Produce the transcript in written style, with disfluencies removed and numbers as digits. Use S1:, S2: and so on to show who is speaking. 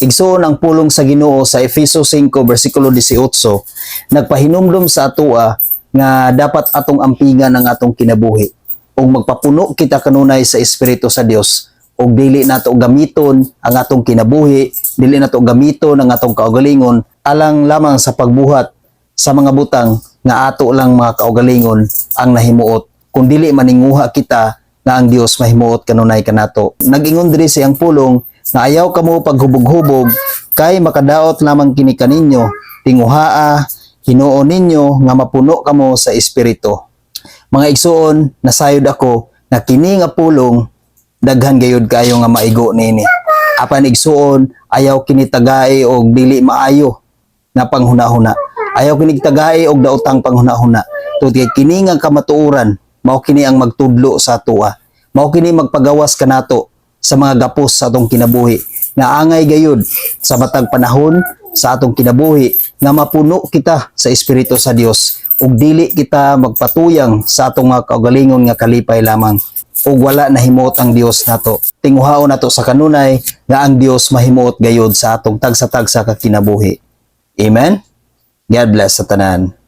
S1: Igsuon, ang pulong sa Ginoo sa Efeso 5 bersikulo 18 nagpahinumdom sa atoa nga dapat atong ampingan ang atong kinabuhi ug magpapuno kita kanunay sa Espiritu sa Dios ug dili nato gamiton ang atong kinabuhi, dili nato gamiton ang atong kaugalingon alang lamang sa pagbuhat sa mga butang nga ato lang mga kaugalingon ang nahimuot, kung dili maninguha kita nga ang Dios mahimuot kanunay kanato. Nag-ingon diri sa iyang pulong nga ayaw kamo paghubog-hubog kay makadaot lamang kini kaninyo. Tinguhaa hinuon ninyo nga mapuno kamo sa Espiritu. Mga igsuon, nasayod ako nga kini nga pulong daghan gayud kayo nga maigo nini. Apan igsuon, ayaw kini tagai og dili maayo nga panghunahuna. Ayaw kini tagai og daotang panghunahuna. Tungod kay kini nga kamatuoran, mao kini ang magtudlo sa atoa. Mao kini magpagawas kanato sa mga gapos sa atong kinabuhi. Nga angay gayud sa matag panahon sa atong kinabuhi nga mapuno kita sa Espiritu sa Dios ug dili kita magpatuyang sa atong mga kaugalingon nga kalipay lamang ug wala nahimuot ang Dios nato. Tinguhaon nato sa kanunay nga ang Dios mahimuot gayud sa atong tagsa-tagsa ka kinabuhi. Amen. God bless sa tanan.